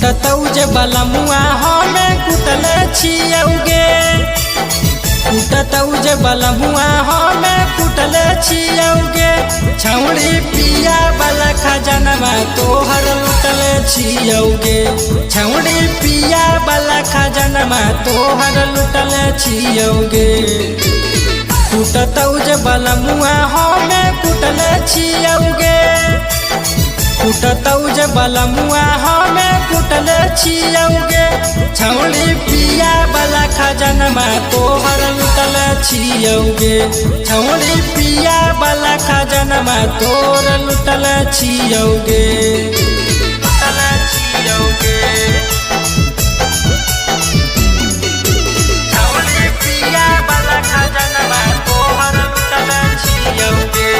कुटतौ जे बलमुआ हमें कुटले छियौगे। कुटतौ जे बलमुआ हमें कुटले छियौगे। छौड़ी पिया वाला खजनवा तोहर लुटले छियौगे। छौड़ी पिया वाला खजनवा तोहर लुटले छियौगे। कुटतौ जे बलमुआ हमें कुटले छियौगे। कुटतौ जे बलमुआ हमें कुटले छियौगे। छौड़ी पिया वाला खजनवा तोहर लुटले छियौगे। छौड़ी पिया वाला खजनवा तोहर लुटले छियौगे। लुटले छियौगे। छौड़ी पिया वाला खजनवा तोहर लुटले छियौगे।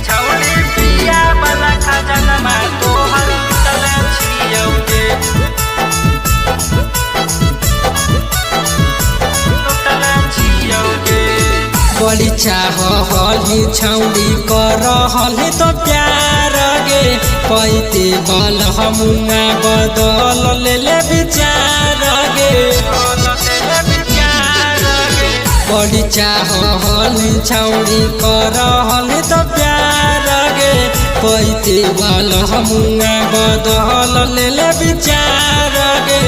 छौड़ी पिया वाला खजनवा तोहर लुटले छियौगे। लुटले छियौगे। बड़ी चाह हली छौड़ी कर हली तो प्यार गे। पैते बल हमुआ बदल ले विचार गे। बड़ी चाह हली छौड़ी कर हली तो प्यार गे। पैते बल हमुआ बदल ले विचार गे।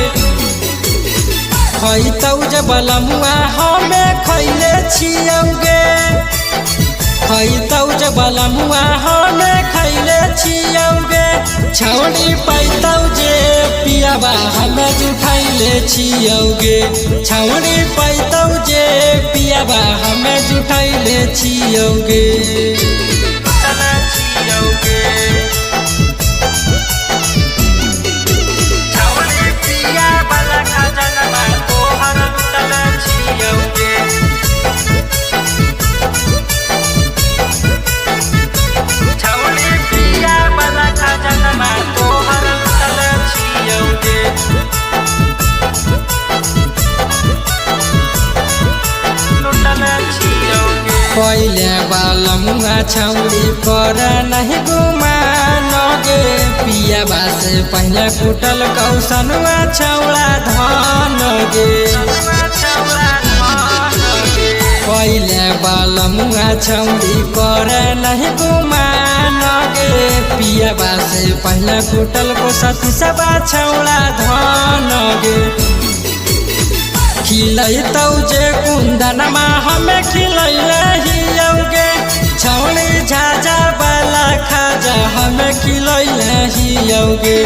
खैतौ जे बलमुआ हमें खैले छियौगे। खैतौ जे बलमुआ हमें खैले छियौगे। छौड़ी पैतौ जे पियाबा हमें जुठैले छियौगे। छौड़ी पैतौ जे पियाबा हमें जुठैले छियौगे। लुटले छियौगे। छौड़ी पिया वाला खजनवा तोहर लुटले छियौगे। छौड़ी पिया वाला खजनवा तोहर लुटले छियौगे। लुटले छियौगे। पहिले बलमुआ छौड़ी पर नहीं गुमान गे। पियाबा से पहिले कुटल कौशनुआ छौड़ा धान गे। पहिले बलमुआ छौड़ी पर नहीं गुमान गे। पियाबा से पहिले कुटल को सती सबा छौड़ा धान गे। खिलैतौ जे कुन्दनमा हमें खिलैले हियौगे। छौड़ी झाझा वाला खाजा हमें खिलैले हियौगे।